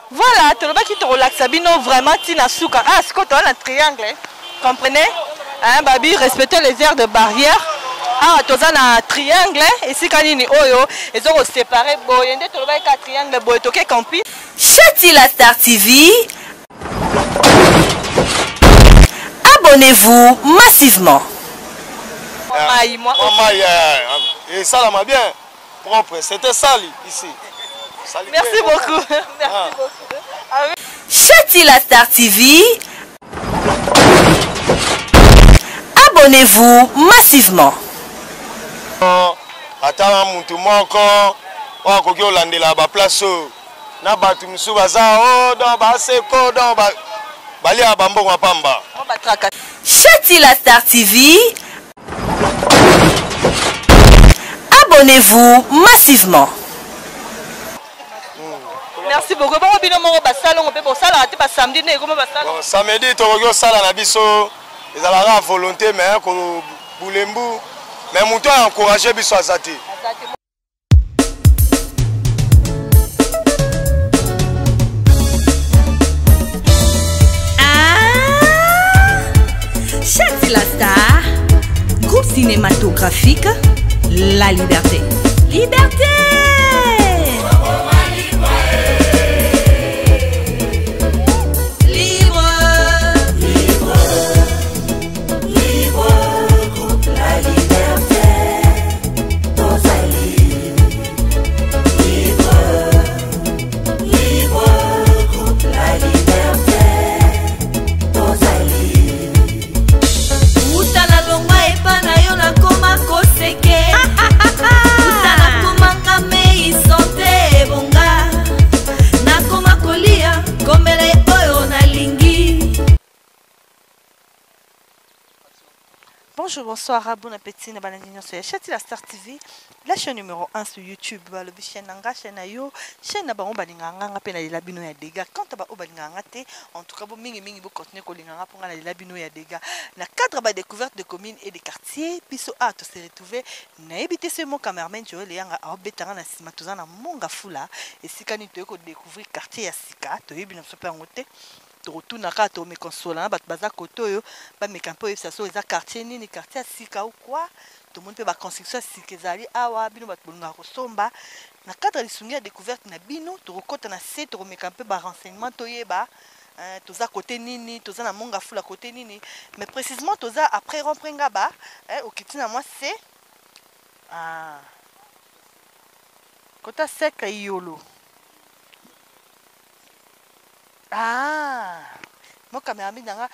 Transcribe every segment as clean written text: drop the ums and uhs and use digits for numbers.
Voilà, tolobaki tokolakisa bino vraiment ntina suka. Ah, sikoyo toza na triangle. Comprenez? Hein, babi respecter les aires de barrière. Awa toza na triangle, esika nini oyo ezo ko séparer boye nde tolobaki ka triangle boye toke campus. Chatila Star TV. Abonnez-vous massivement. Mai, moi. Mai, esalama bien propre. C'était sale ici. Salité. Merci beaucoup. Merci beaucoup. Chatila Star TV. Abonnez-vous massivement. Ata mutu moko oyo akoki kolandela baplace oyo na bato mosusu baza o don baseko don baliaka bambongo ya pamba. Chatila Star TV. Abonnez-vous massivement. Merci beaucoup. Bongo bino moko basalongo mpe bosalaka te basamedi nde ekoma basalongo. Bon, samedi tokoki kosala na biso ezalaka volonté mais ko bulembu mais moto a encourage biso aza te. Ah, Chatila Star, groupe cinématographique La Liberté. Liberté! Libre! Libre, libre, groupe La Liberté, tozali. Libre, libre, groupe La Liberté, tozali. Uta nalongwa epa na yo nakoma koseke. Uta nakomanga mei sante ebonga. Nakoma kolia komela ye oyo nalingi. Bonjour, bonsoir, bon appétit na balandi nyonso ya Chatila Star TV, la chaîne numéro 1 sur YouTube. Balobi chaîne na nga, chaîne na yo, chaîne na bango balingaka nga, nga pe nalela bino ya dégâts. Quant à ba oyo balingaka nga te, en tout cas bo mingi mingi bo continuer kolinga nga po nga nalela bino ya dégâts. Na cadre ba découverte de communes et de quartiers, biso awa to se retrouver, nayebi te soki mon cameraman Joël Eyanga aobeta nga na sima, toza na Mont Ngafula, esika nini toye ko découvrir quartier ya sika, toyebi na biso pe yango te. Tokotuna kaka, tokomeka kosola na bato baza kote oyo, bameka mpe oyebisa so eza quartier nini, quartier ya sika ou quoi. Tomoni mpe ba construction ya sika ezali awa, bino bato bolingaka kosomba. Na cadre ya lisungi ya découverte na bino, tokokota na se, tokomeka mpe ba renseignement toyeba, hein, toza kote nini, toza na Mont Ngafula kote nini, mais précisément toza après rond-point Ngaba, hein, okiti na mwa se. Ah. Kota sec Iyolo. Ah, mon cameraman na nga,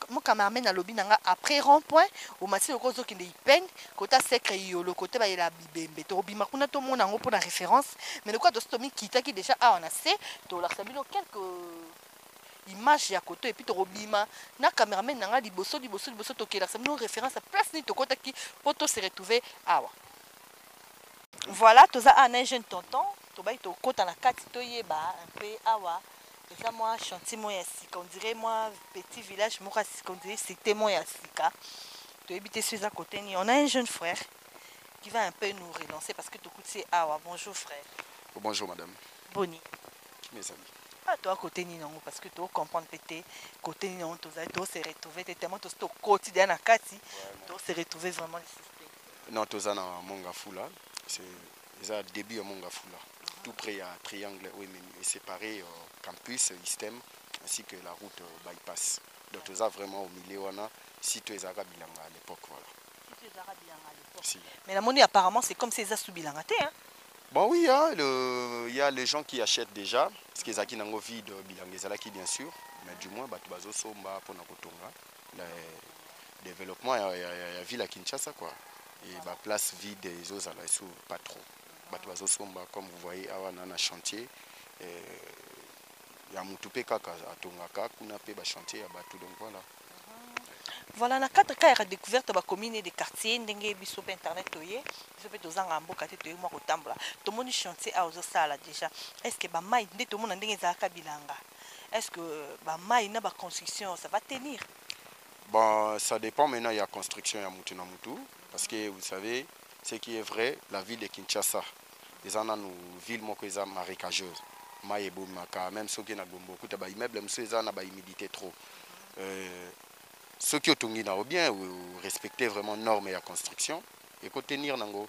mon cameraman alobi na nga après rond point, omati loko ozokende Ipeng, kota secre Iyolo, kote bayela bibembe. Tokobima kuna tomona yango mpona référence, mais lokola tosi tomikitaki déjà awa na se, tolakisa bino quelques images ya koto, et puis tokobima na cameraman na nga liboso, liboso, liboso, tokelakisa bino référence ya place nini tokotaki po to se retrouver awa. Voilà, toza awa na jeune tonton, tobai tokota na kati toyeba un peu awa. Eza mwa chantier moko ya sika, on dirait mwa petit village moko ya sika, on dirait cité moko ya sika. Toyebi te soki eza côté nini. On a un jeune frère qui va un peu nous relancer parce que tokuti ye awa. Bonjour frère. Oh, bonjour madame. Boni. Mes amis. Ah, toi côté nini yango parce que to comprendre pe te côté nini yango tozali to se retrouver te tellement tosi tokoti deya na kati, to se retrouver vraiment lisusu te. Non, toza na Mont Ngafula, c'est eza début ya Mont Ngafula, tout près ya triangle oyo ememi eséparé campus ISTEM ainsi que la route bypass. Donc toza vraiment au milieu wana, site oyo ezalaka bilanga à l'époque, voilà. Site oyo ezalaka bilanga à l'époque. Si. Mais namoni apparemment c'est comme si eza sous bilanga te, hein. Bon oui, hein, le, il y a les gens qui achètent déjà, parce que ezalaki nango vide, bilanga ezalaki bien sûr, mais du moins bato bazosomba mpona kotonga le développement ya ville ya Kinshasa, quoi. Et ba place vide ezozala esu pas trop. Bato bazosomba, comme vous voyez awa na chantier, ya mutu pe kaka atongaka kuna pe ba chantier ya bato, donc voilà. Voilà, na cadre ka ya découverte ba commune de quartier ndenge biso pe internet toye, biso pe tozanga mboka te, toye mwa kotambola. Tomoni chantier awa ozosala déjà. Est-ce que ba mai nde tomona ndenge ezalaka bilanga? Est-ce que ba mai na ba construction ça va tenir? Bon, ça dépend maintenant, il y a construction ya mutu na mutu, parce que vous savez, ce qui est vrai, la ville de Kinshasa, eza nanu ville moko eza marécageuse. Mai ebomaka, même soki na Gombe okuta baimmeuble mosusu eza na bahumidité trop. Soki otongi na yo bien, respecter vraiment norme ya construction, ekotenir nango,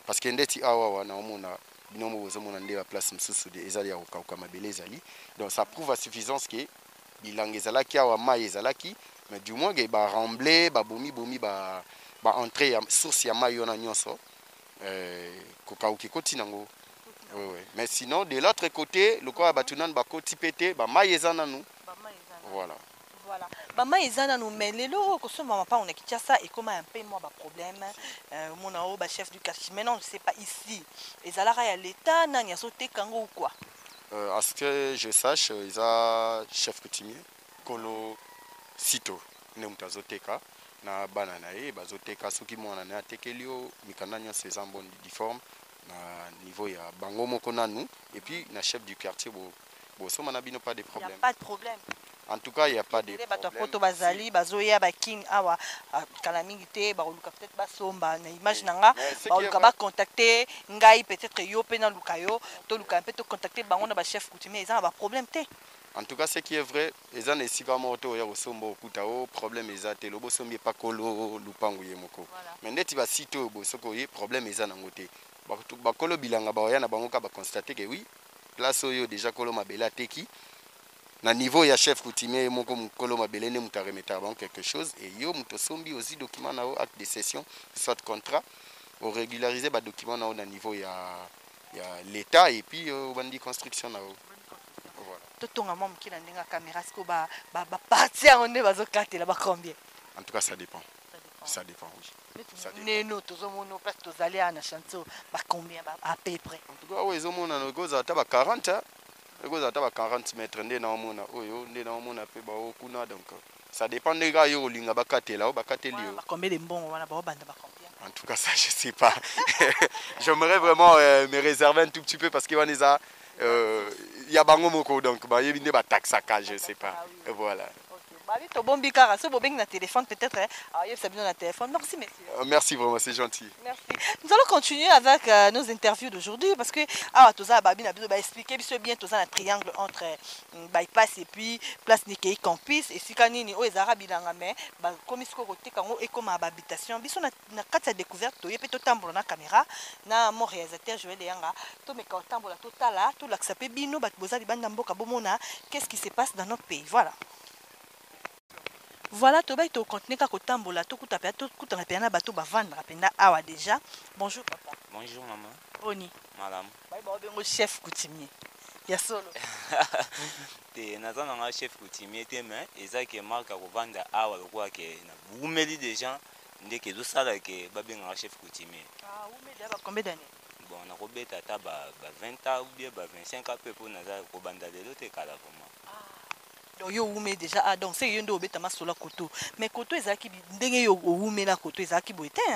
parce que ndeti awa wana omona bino mo bozomona nde baplace mosusu ezali ya kokauka, mabele ezali. Donc ça prouve à suffisance que bilanga ezalaki awa, mai ezalaki, mais du moins ke baremblai babomi bomi ba baentrée ya source ya mai wana nyonso, kokauka ekoti nango. Oui. Mais sinon, de l'autre côté, lokola bato nanu bakoti pe te, bamai eza nanu. Voilà. Voilà, bamai eza nanu, mais lelo oyo kosomba mapango na Kinshasa ekóma ya mpe mwa baproblème. Omona oyo bachef du quartier, maintenant je sais pas, ici ezalaka ya l'État, nani azoteka yango ou quoi? À ce que je sache, eza chef coutumier kolo sito nde moto azoteka na bana na ye. Bazoteka, soki mwana na ye atekeli yo, mikanda nyonso eza en bonne due forme na niveau ya bango moko nanu, et puis na chef du quartier bosomba na bino, pas de Y a problème. Pas de problème. En tout cas, il y a pas de bato ya problème. Poto bazali bazoya bakini awa, ah, kala mingi te bakoluka peut-être basomba na image na nga. Mais ce qui est Bakoluka vrai- bacontacte ngai, peut-être yo mpe naluka yo, toluka mpe tocontacte bango na bachef coutumier, eza na baproblème te. En tout cas, ce qui est vrai, eza na esika moko te oya kosomba okuta o problème eza te. Lobo osombi epa kolo lupango ye moko. Mais ndeti basite oyo boye, soki oye, problème eza nango te. Bakolo bilanga baoya na bango ka baconstate ke oui, place oyo déjà kolo mabele ateki na niveau ya chef coutumier ye moko. Mokolo mabele nde moto aremetaka bango quelque chose, et yo moto osombi, ozwi document na yo, acte de cession soit contrat, orégulariser badocument na yo na niveau ya l'État, et puis obandi construction na yo. Voilà. Totonga mwa moke na ndenge ya caméra. Sikoyo baparti yango nde bazokatela bacombien? En tout cas, ça dépend, ça dépend, oui. Ça dépend. Neno tozomona place tozali awa na chantier, bacombien à peu près? En tout cas, oyo ezomonana ekozala ata ba 40, hein. Ekozala ata ba 40 mètre nde naomona oyo, nde naomona mpe bao kuna. Donc ça dépend ndenge kaka yo kolinga bakatela oyo bakateli yo. Bacombien de mbongo wana baobanda, bacombien? En tout cas, ça, je sais pas. J'aimerais vraiment me réserver un tout petit peu parce que wana eza ya bango moko, donc bayebi nde bataxaka, je sais pas. Ah oui. Voilà. Babi tobombi kaka, so bobengi na téléphone, peut-être ayebisa bino na téléphone. Merci, monsieur. Merci vraiment, c'est gentil. Merci. Nous allons continuer avec nos interviews d'aujourd'hui parce que ah toza babi na biso ba expliquer biso bien. Toza na triangle entre bypass et puis place Nikei Campus, esika nini oyo ezalaka bilanga, mais bakomi sikoyo koteka yango, ekoma ba habitation. Biso na kati ya découverte, toye mpe totambola na caméra na mon réalisateur Joël Eyanga, tomeka kotambola, totala, tolakisa mpe bino bato boza libanda mboka, bomona qu'est-ce qui se passe dans notre pays. Voilà. Voilà, tobai tocontinue kaka kotambola, tokuta mpe tokutana mpenza na bato bavandaka mpenza awa déjà. Bonjour papa. Bonjour maman. Boni? Malamu. Bayi baobengo chef coutumier ya solo? Te, naza nanga chef coutumier te, mais eza ke marque ya kovanda awa lokola ke na bumeli déjà nde ke ezosala ke babengaka chef coutumier. Ah, umeli ba combien d'années? Bon, nakobeta ata ba 20 ans ou bien ba 25 ans mpe, mpo naza kobanda lelo te, kala vraiment. Donc yo owumeli déjà. Ah, donc c'est yo nde obeta masolo ya koto, mais koto ezalaki ndenge yo owumela, koto ezalaki boye te, hein?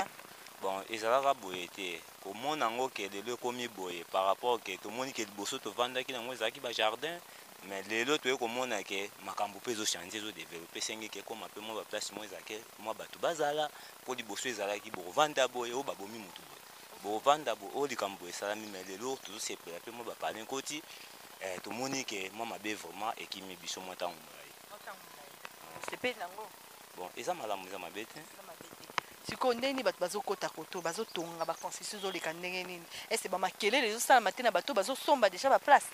Bon, ezalaka boye te. Komona yango ke lelo ekomi boye par rapport ke tomoni ke liboso tovandaki nango ezalaki bajardin, mais lelo toye komona ke makambo mpe ezochange, ezodéveloppe, esengi ke ekóma mpe mwa baplace moko ezalaki mwa bato bazala, mpo liboso ezalaki bokovanda boye, oyo babomi motu boye, bokovanda boye, oyo likambo boye esalami. Mais lelo tozosepela mpe mwa bapalin koti, tomoni ke mwa mabe vraiment ekimi biso mwa ntango molai. Sepeli nango? Bon, eza malamu, eza mabe te. Sikoyo ndenge nini bato bazokɔta koto, bazotonga, baconstruction ezoleka ndenge nini? Ese bamakelele ezosalama te na bato bazosomba déjà baplace?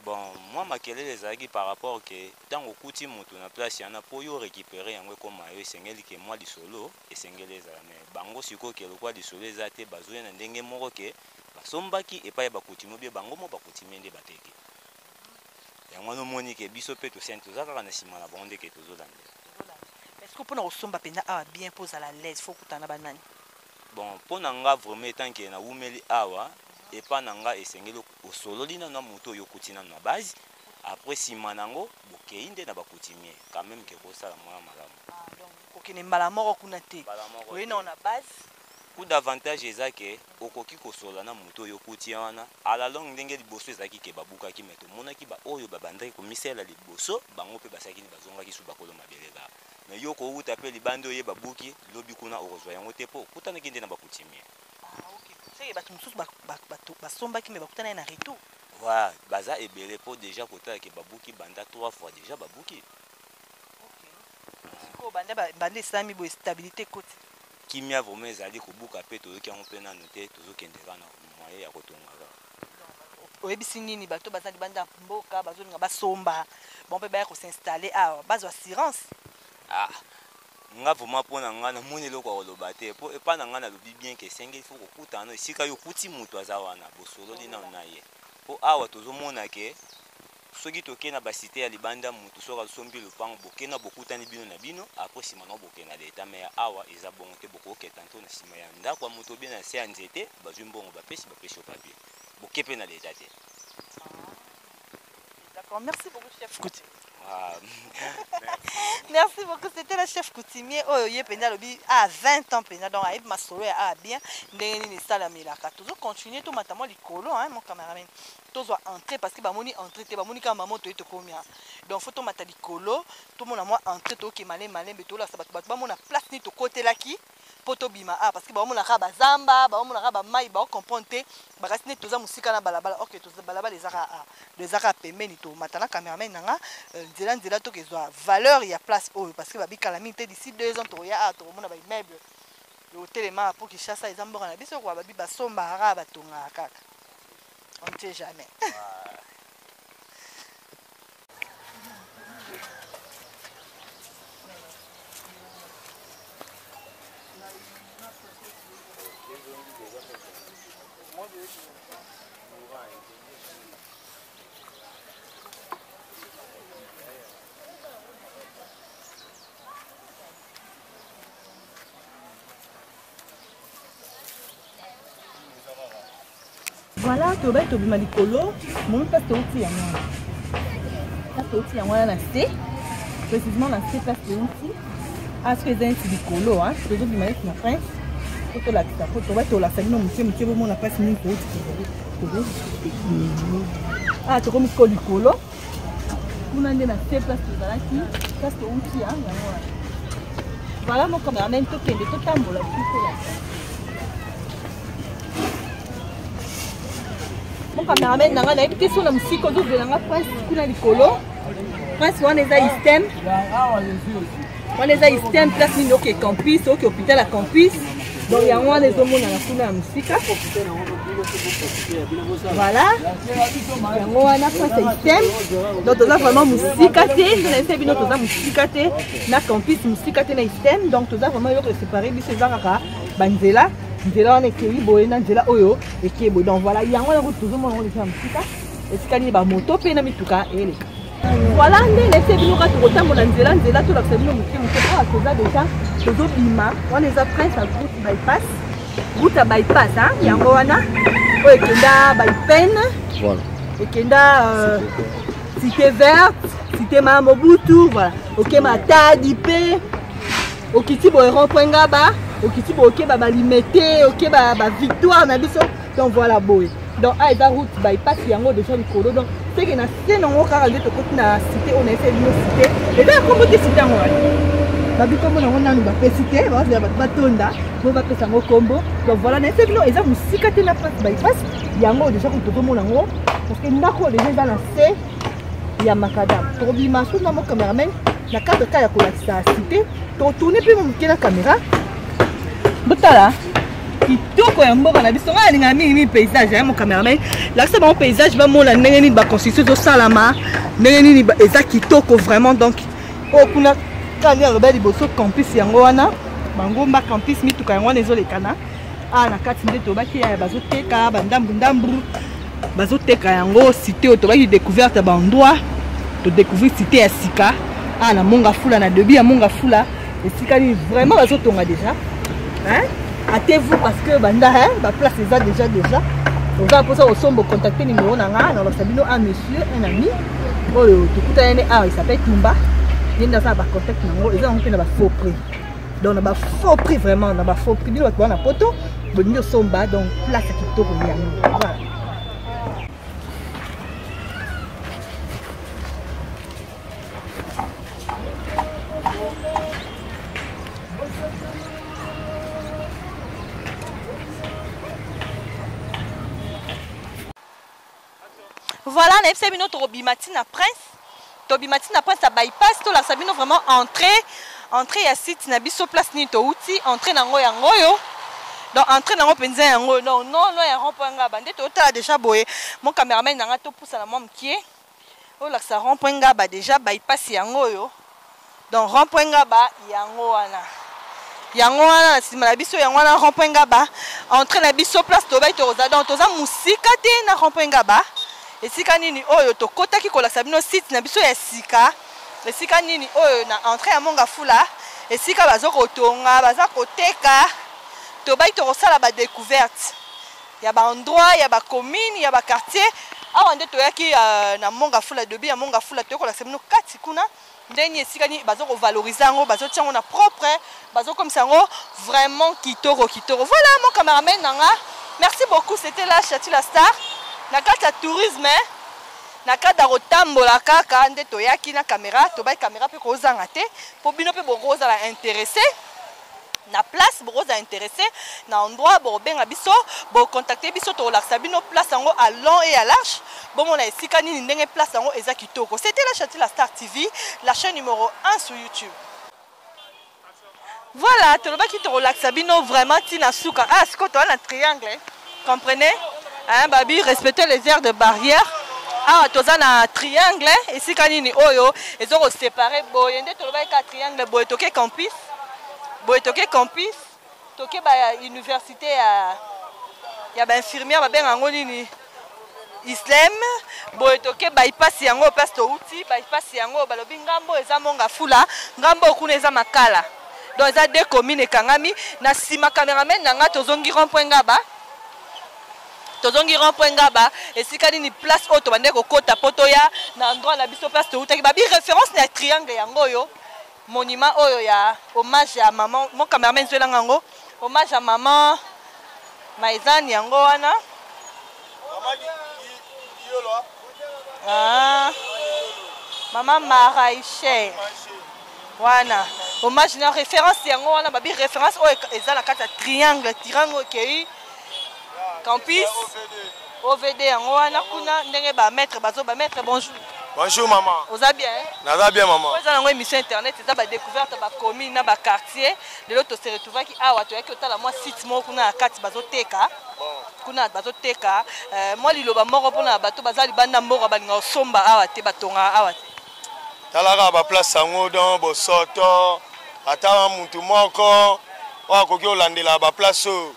Bon, mwa makelele ezalaki par rapport ke ntango okuti moto na place wana, mpo yo récupérer yango ekóma yo, esengeli ke mwa lisolo esengeli ezala. Mais bango sikoyo ke lokola lisolo eza te, bazoya na ndenge moko ke basombaki epai ya bacoutumier, obie bango mo bacoutumier nde bateki yango wana. Omoni ke biso mpe toseni, toza kaka na nsima na bango ndeke tozolandela. Est ce que mpona kosomba mpenza awa bien, mpo ozala l'aise, faut okutana na banani? Bon, mpo na nga vraiment, en tant que nawumeli awa, epa na nga esengeli osololi nano na moto oyo okuti nano na base, après nsima nango bokei nde na bacoutumier, quand même ke kosala mwana malamu. Ah, donc kokende mbala moko kuna te? Mbala moko oye te. Nao na base. Coup d'avantage eza ke okoki kosola na moto oyo okuti wana à la longue. Ndenge liboso ezalaki ke babukaki, me tomonaki baoyo babandaki komisala liboso, bango mpe basalaki nini? Bazongaki su bakolo mabele kaka. Me yo kowuta mpe libanda, oye babuki, lobi kuna okozwa yango te, mpo okutanaki nde na bacoutumier. Ah, ok, seke bato mosusu basombaki, me bakutana ye na retour. Wa baza ebele mpo déjà kotala ke babuki banda 3 fois déjà babuki. Sikoyo banda banda esalami boye, stabilité ekoti. Kimia vraiment ezali, kobuka mpe toyoki yango mpe nanu te, tozokende kaka na moyen ya kotonga kaka. Oyebisi nini bato baza libanda mboka, bazolinga basomba bango mpe baya kosinstalle awa, bazwa assurance? Ah, nga vraiment mpo na nga namoni eloko ya koloba te, mpo epa na nga nalobi bien ke esengeli fo kokutana no esika yo okuti moto aza wana, bosololi nano na ye, mpo awa tozomona ke soki tokei na basite ya libanda, motu soki asombi lopango, bokei na bokutani bino na bino, après nsima nango bokei na leta. Me ya awa eza bongo te, bokoketa nto na nsima ya ndako ya moto obie na se ya nzete, bazwi mbongo, bapesi yo papier, boke mpe na leta te. D'accord, merci beaucoup chef coutumier. Ah. Merci beaucoup, c'était le chef coutumier oyo ye mpenza alobi a 20 ans mpenza, donc ayebi masolo ya a bien ndenge nini esalamelaka. Tozo continuer, tomata mwa likolo, hein, mon cameraman, tozwa entrée parce que bamoni entrée te, bamoni kaka mamo toye tokomi awa. Donc faut tomata likolo, tomona mwa entrée, toke malembe malembe, tolakisa bato, bato bamona place nini tokotelaki mpo tobima awa, parce que baomonaka bazamba, baomonaka bamai, baocomprendre te, bakasi neti toza mosika na balabala. Ok, toza balabala eza kaka awa, donc eza kaka pembeni. Tomata na cameraman na nga nzela nzela, tokezwa valeur ya place oyo, parce que babikala mingi te, d'ici 2 ans tokoya awa, tokomona baimmeuble otelema, mpo Kinshasa eza mboka na biso kwa babi basombaka kaka, batongaka kaka, on ne sait jamais. Voilà, tobaki tobima likolo, moni place touti yango wana, place touti yango wana na se, précisément na se place touti. Ah, soki eza neti likolo, tozobima neti na prince po tolakisa, po tobaki tolakisa bino moke moke, bomona place nini touti. Ah, tokomi sikoyo likolo kuna nde na se place tozalaki, place touti yango wana. Voilà mon cameraman, tokende totambola tolakisa mon cameraman na ngai. Nayebi te so na mosika ozozela nga prince kuna likolo. Prince wana eza istem, wana eza istem, place nini, oke campus, oke hôpital ya campus. Donc yango wana ezomonana kuna ya mosika. Voilà, yango wana prince ya istem. Donc toza vraiment mosika te, nde nayebisa bino, toza mosika te na campus, mosika te na istem. Donc toza vraiment, eloko esepare biso eza kaka banzela, nzela wana ekei boye na nzela oyo ekei boye. Donc voilà, yango wana kutu tozomona yango deja ya mosika, esika nini bamoto mpe na mituka eleka. Voilà, nde nayebisa bino kaka tokotambola nzela nzela, tolakisa bino moke moke. Awa toza deja, tozobima, wana eza prince ya route bypass, route ya bypass, hein? Yango wana oyo ekenda baipene. Voilà. Ekenda cité verte, cité ma Mobutu, voilà, oke Matadi mpe okiti boye rond point Ngaba, okiti boye oke balimete, oke bavictoire na biso. Donc voilà boye, donc a eza route bypass yango déjà likolo. Donc seke na se nango kaka nde tokoti na cité oyo nayesa bino, cité eza ya kombo te. Cité yango wana babi kombo nango nanu bapesi te, bazela bato batonda po bapesa yango kombo. Donc voilà, nayesa bino eza mosika te na place bypass yango déjà kutu tozomona yango, parce que ndako oyo déjà eza na se ya makadam. Tokobima so na mo cameraman na cadre ka ya kolakisa cité, totourne mpe moke na caméra, botala kitoko ya mboka na biso. Ngai alingaka mingi mingi paysage ya mo cameraman, lakisa bango paysage, bamona ndenge nini baconstruction ezosalama, ndenge nini eza kitoko vraiment. Donc oyo kuna kaka nde aloba liboso campus yango wana, bangomba campus, mituka yango wana ezolekana awa na kati. Nde tobaki ya bazoteka bandambu ndambu, bazoteka yango. Cité oyo tobaki découverte ya baendroit, todécouvrir cité ya sika awa na Mont Ngafula, na début ya Mont Ngafula, esika nini vraiment bazotonga déjà, hein? Hâtez-vous parce que banda, hein, baplace eza déjà. Oza mposa kosomba, contacte numéro na nga, nalakisa bino un monsieur, un ami oyo tokutani ne awa, il s'appelle Tumba. Ye nde aza na bacontact nango, eza yango mpe na bafaux prix, donc na bafaux prix, vraiment na bafaux prix. Bino bato baa na poto bolingi osomba, donc place ya kitoko yango, voilà. Voilà, nayebisa bino tokobima ti na Prince, tobima ti na Prince ya bypass, tolakisa bino vraiment entrée, entrée ya site na biso, place nini touti, entrée nango yango oyo. Donc entrée nango mpenza yango oyo. Donc non loin ya rond point Ngaba nde totala déjà boye. Mon cameraman nanga topusa na mwa mokie olakisa rond point Ngaba déjà bypass yango oyo. Donc rond point Ngaba yango wana, yango wana na nsima na biso, yango wana rond point Ngaba, entrée na biso, place tobai tokozala. Donc toza mosika te na rond point Ngaba, esika nini oyo tokotaki kolakisa bino site na biso ya sika, esika nini oyo na entrée ya Mongafula, esika baza kotonga, baza koteka. Tobai tokosala ba découverte ya ba endroit, ya ba commune, ya ba quartier. Awa nde toyaki na Mongafula, début ya Mongafula, toyaki kolakisa bino kati kuna ndenge esika nini baza kovaloriser yango, bazotia yango na propre, bazokomisa yango vraiment kitoko kitoko. Voilà, mon cameraman nanga, merci beaucoup. C'était là Chati la Star na kati ya tourisme, na kati ya kotambola kaka nde toyaki na caméra, tobai caméra mpe kozanga te mpo bino mpe bokozala intéressé na place, bokozala intéressé na endroit, bokobenga biso, bocontacte biso, tokolakisa bino place yango à long et à large, bomona esika nini ndenge place yango eza kitoko. C'était la Chati la Star TV, la chaîne numéro 1 sur YouTube. Voilà, tolobaki tokolakisa bino vraiment ntina suka. Ah, sikoyo toza na triangle, comprenez, hein, babi respecter les aires de barrière. Awa toza na triangle, esika nini oyo eza kosepare boye nde tolobaki ka triangle boye, toke campus boye, toke campus, toke ba université ya bainfirmière, babenga yango nini, Islem boye, toke bypass yango, place touti bypass yango. Balobi ngambo eza Mongafula, ngambo kuna eza Makala, donc eza deux commune ekangami. Na nsima cameraman na nga, tozongi rond point Ngaba, tozongi rond point Ngaba, esika nini place oyo tobandeki kokota mpo toya na endroit na biso, place toutaki. Babi référence na triangle yango oyo, monument oyo ya hommage ya maman. Mon cameraman, zwelanga yango, hommage ya maman Maizani yango wana. Ah, mama Maraicher wana, hommage na référence yango wana. Babi référence oyo eza na kati ya triangle, triangle okei campus OVD yango wana kuna ndenge bamaître bazo. Bamaître, bonjour. Bonjour maman. Oza bien? Naza bien, maman. Oyo eza nango émission internet, eza badécouverte bacommune na baquartier. Lelo tose retrouvaki awa, toyaki kotala mwa site moko kuna na kati, bazoteka kuna, bazoteka. Mwa liloba moko mpona bato baza libanda mboka, balinga kosomba awa te, batongaka awa te. Talaka baplace yango, donc bosoto, ata mutu moko oyo akoki kolandela baplace oyo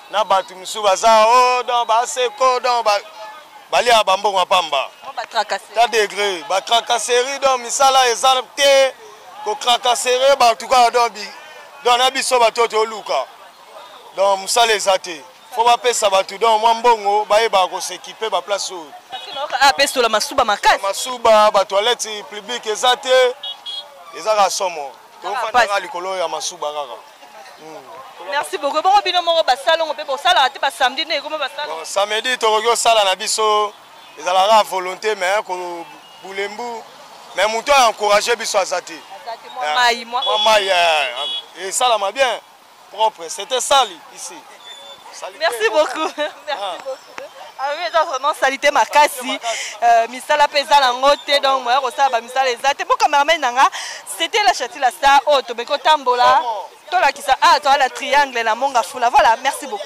na bato mosusu baza o, donc baseko, donc baliaka bambongo ya pamba. Mwa batracasserie. Ta degré batracasserie, donc misala eza te, kotracasserie bato kaka. Donc donc na biso bato oyo toluka, donc mosala eza te, fo bapesa bato donc mwa mbongo, bayebaka kosekipe baplace oyo. Apesola masuba makasi. Masuba, batoilette publique eza te, eza kaka somo, tofandaka likolo ya masuba kaka. Merci beaucoup. Bongo bino moko basalongo mpe bosalaka te basamedi nde ekoma basalongo? Bon, samedi tokoki kosala na biso, ezalaka volonté, mais bulembu, mais moto oyo encourage biso aza te. Aza te, mwa mai, mwa mwa mai esalama bien propre, c'était sale ici. Salité. Merci beaucoup, merci beaucoup. Ah oui, eza vraiment salité makasi. Misala mpe eza nango te, donc moya kosala bamisala eza te. Bo cameraman na nga, c'était la Chati la Star oyo tomeki kotambola, tolakisa. Ah, toza na triangle na Mongafula. Voilà, merci beaucoup.